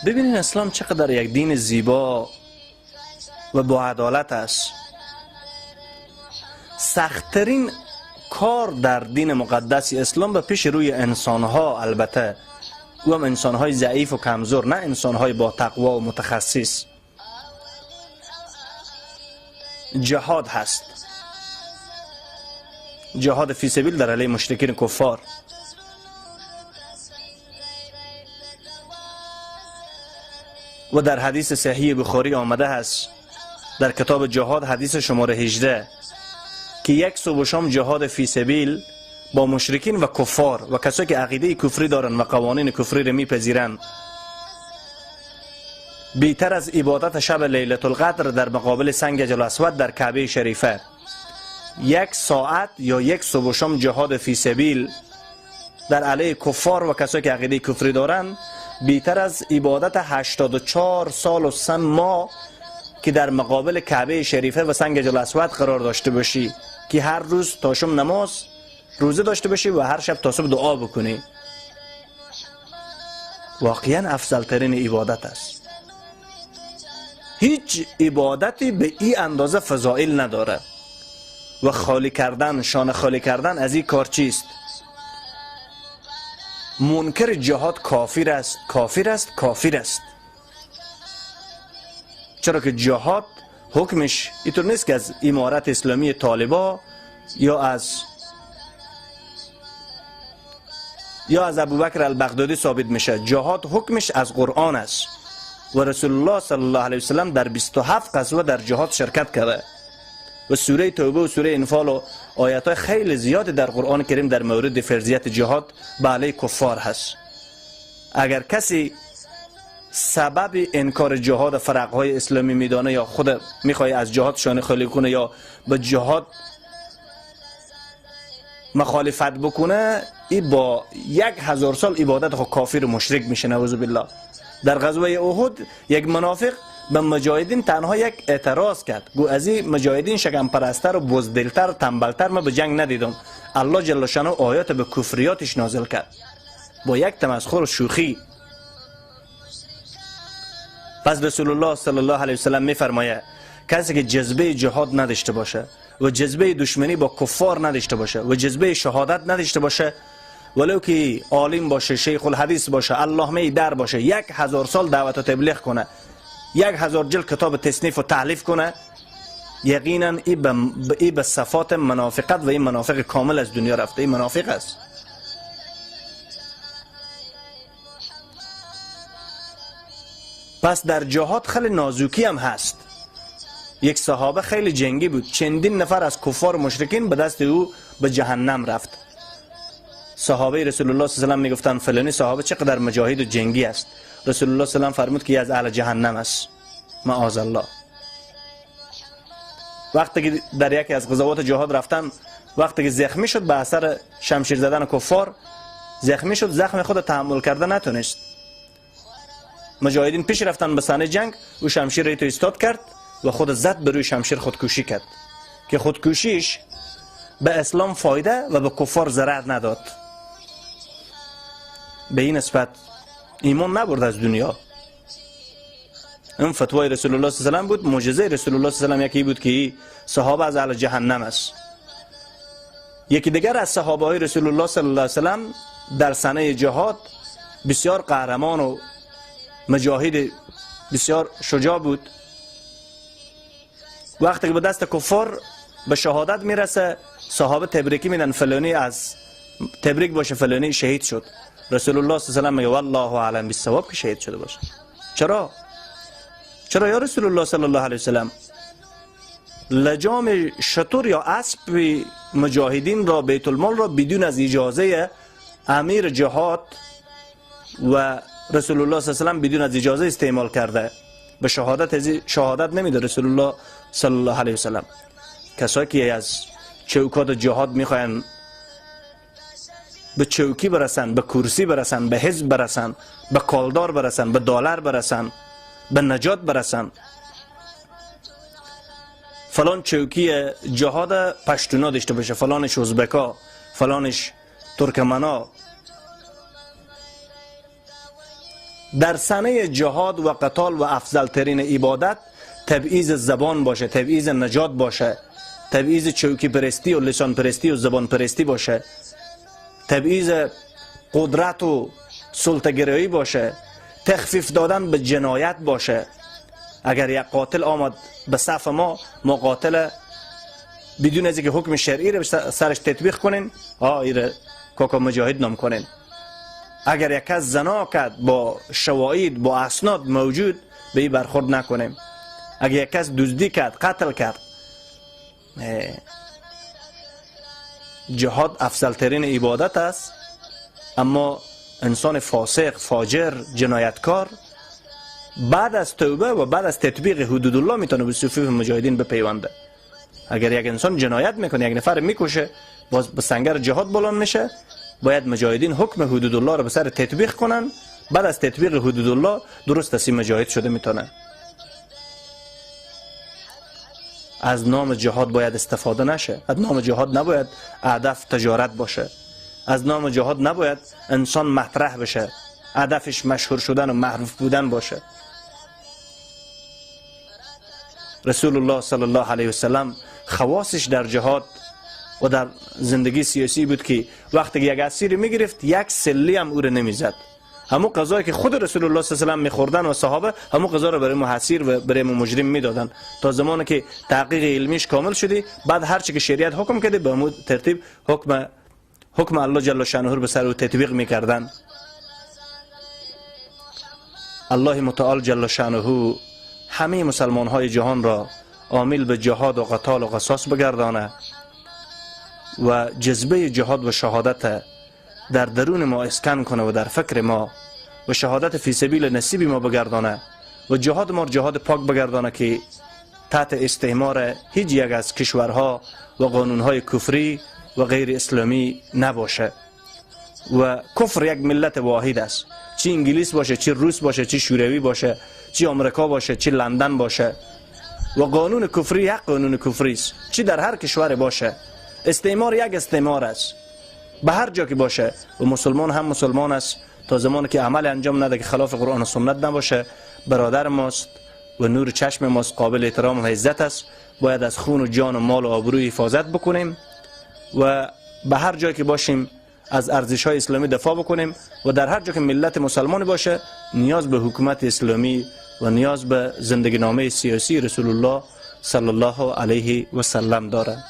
ببینین اسلام چقدر یک دین زیبا و با عدالت است. سختترین کار در دین مقدس اسلام به پیش روی انسانها، البته او هم انسانهای ضعیف و کمزور، نه انسانهای با تقوا و متخصص، جهاد هست. جهاد فی سبیل در علیه مشرکین کفار. و در حدیث صحیح بخاری آمده هست در کتاب جهاد حدیث شماره 18 که یک صبح و شام جهاد فی سبیل با مشرکین و کفار و کسایی که عقیده کفری دارن و قوانین کفری را میپذیرن بیتر از عبادت شب لیلة القدر در مقابل سنگ حجر الاسود در کعبه شریفه. یک ساعت یا یک صبح و شام جهاد فی سبیل در علیه کفار و کسایی که عقیده کفری دارن بیتر از عبادت 84 سال و 3 ماه که در مقابل کعبه شریفه و سنگ حجر الاسود قرار داشته باشی، که هر روز تا شام نماز روزه داشته باشی و هر شب تا صبح دعا بکنی. واقعا افضل ترین عبادت است. هیچ عبادتی به این اندازه فضائل نداره. و خالی کردن، شانه خالی کردن از این کار چیست؟ منکر جهاد کافر است، کافر است، کافر است. چرا که جهاد حکمش اینطور نیست که از امارت اسلامی طالبا یا از ابوبکر البغدادی ثابت میشه. جهاد حکمش از قرآن است و رسول الله صلی الله علیه وسلم در 27 غزوه در جهاد شرکت کرده و سوره توبه و سوره انفال و آیات های خیلی زیاد در قرآن کریم در مورد فرضیت جهاد به علیه کفار هست. اگر کسی سبب انکار جهاد فرقهای اسلامی میدانه یا خود میخواد از جهاد شانه خالی کنه یا به جهاد مخالفت بکنه، ای با 1000 سال عبادت خود کافر و مشرک میشه، نعوذ بالله. در غزوه احد یک منافق به مجاهدین تنها یک اعتراض کرد، گو از این مجاهدین شکم پرستر و بزدلتر تنبلتر ما به جنگ ندیدم. الله جل شانه آیات به کفریاتش نازل کرد با یک تمسخر و شوخی. پس رسول الله صلی الله علیه وسلم میفرمایه کسی که جذبه جهاد نداشته باشه و جذبه دشمنی با کفار نداشته باشه و جذبه شهادت نداشته باشه، ولو که عالم باشه، شیخ الحدیث باشه، علامه در باشه، 1000 سال دعوت و تبلیغ کنه، 1000 جلد کتاب تصنیف و تحلیف کنه، یقینا ای به صفات منافقت و این منافق کامل از دنیا رفته، این منافق است. پس در جهاد خیلی نازکی هم هست. یک صحابه خیلی جنگی بود، چندین نفر از کفار و مشرکین به دست او به جهنم رفت. صحابه رسول الله صلی الله علیه و سلم میگفتن فلانی صحابه چقدر مجاهد و جنگی است. رسول الله صلی الله علیه و فرمود که از اهل جهنم است، معاذ الله. وقتی که در یکی از غزوات جهاد رفتن، وقتی که زخمی شد به اثر شمشیر زدن کفار زخمی شد، زخم خود تحمل کرده نتونست. مجاهدین پیش رفتن به صحنه جنگ، او شمشیر را تو ایستاد کرد و خود زد به روی شمشیر، خودکشی کرد که خودکشیش به اسلام فایده و به کفار ضرر نداد. به این نسبت ایمان نبرد از دنیا. این فتوای رسول الله صلی الله علیه و بود، معجزه رسول الله صلی الله علیه و یکی بود که صحابه از اهل جهنم است. یکی دیگر از صحابه های رسول الله صلی الله علیه و سلم در صحنه جهاد بسیار قهرمان و مجاهد بسیار شجاع بود. وقتی که به دست کفار به شهادت میرسه، صحابه تبریکی میدن، فلانی از تبریک باشه، فلانی شهید شد. رسول الله صلی الله علیه و میگه والله اعلم بالصواب که شهید شده باشه. چرا؟ چرا یا رسول الله صلی الله علیه و سلم؟ لجام شتر یا اسب مجاهدین را، بیت المال را بدون از اجازه امیر جهاد و رسول الله صلی الله علیه و سلم بدون از اجازه استعمال کرده، به شهادت شهادت نمیده رسول الله صلی الله علیه و سلم. کسایی که از چوکات جهاد میخواین به چوکی برسن، به کرسی برسن، به حزب برسن، به کالدار برسن، به دلار برسن، به نجات برسن، فلان چوکی جهاد پشتونا داشته باشه، فلانش ازبکا، فلانش ترکمنا، در سنه جهاد و قتال و افضل ترین عبادت تبعیض زبان باشه، تبعیض نجات باشه، تبعیض چوکی پرستی و لسان پرستی و زبان پرستی باشه، تبعیض قدرت و سلطه گرایی باشه، تخفیف دادن به جنایت باشه. اگر یک قاتل آمد به صف ما، ما قاتل بدون از اینکه حکم شرعی رو سرش تطبیق کنین، ایره کاکا مجاهد نام کنین. اگر یک کس زنا کرد با شواهد با اسناد موجود، به این برخورد نکنیم. اگر یک کس دزدی کرد، قتل کرد، جهاد افضل ترین عبادت است، اما انسان فاسق، فاجر، جنایتکار بعد از توبه و بعد از تطبیق حدود الله میتونه به صفوف مجاهدین بپیونده. اگر یک انسان جنایت میکنه، یک نفر میکشه، باز به سنگر جهاد بلند میشه، باید مجاهدین حکم حدود الله رو به سر تطبیق کنن. بعد از تطبیق حدود الله درست است مجاهد شده میتونه. از نام جهاد باید استفاده نشه، از نام جهاد نباید هدف تجارت باشه، از نام جهاد نباید انسان مطرح بشه، هدفش مشهور شدن و معروف بودن باشه. رسول الله صلی الله علیه وسلم خواصش در جهاد و در زندگی سیاسی بود که وقتی یک اسیر میگرفت یک سلی هم او را نمیزد. همون غذایی که خود رسول الله صلی الله علیه و سلم میخوردن و صحابه، همون غذا رو برای محصیر و برای مجرم میدادن تا زمانی که تحقیق علمیش کامل شدی. بعد هر چی که شریعت حکم کرده به همون ترتیب حکم الله جل شانه به سر او تطبیق میکردن. الله متعال جل شانه همه مسلمان های جهان را عامل به جهاد و قتال و قصاص بگردانه و جذبه جهاد و شهادت در درون ما اسکن کنه و در فکر ما و شهادت فی سبیل نصیب ما بگردانه و جهاد ما جهاد پاک بگردانه که تحت استعمار هیچ یک از کشورها و قانونهای کفری و غیر اسلامی نباشه. و کفر یک ملت واحد است، چی انگلیس باشه، چی روس باشه، چی شوروی باشه، چی آمریکا باشه، چی لندن باشه. و قانون کفری یک قانون کفری است، چی در هر کشور باشه. استعمار یک استعمار است به هر جا که باشه و مسلمان هم مسلمان است تا زمانی که عمل انجام نده که خلاف قرآن و سنت نباشه. برادر ماست و نور چشم ماست، قابل احترام و عزت است. باید از خون و جان و مال و آبروی حفاظت بکنیم و به هر جایی که باشیم از ارزش های اسلامی دفاع بکنیم و در هر جا که ملت مسلمان باشه نیاز به حکومت اسلامی و نیاز به زندگی نامه سیاسی رسول الله صلی الله علیه و سلم داره.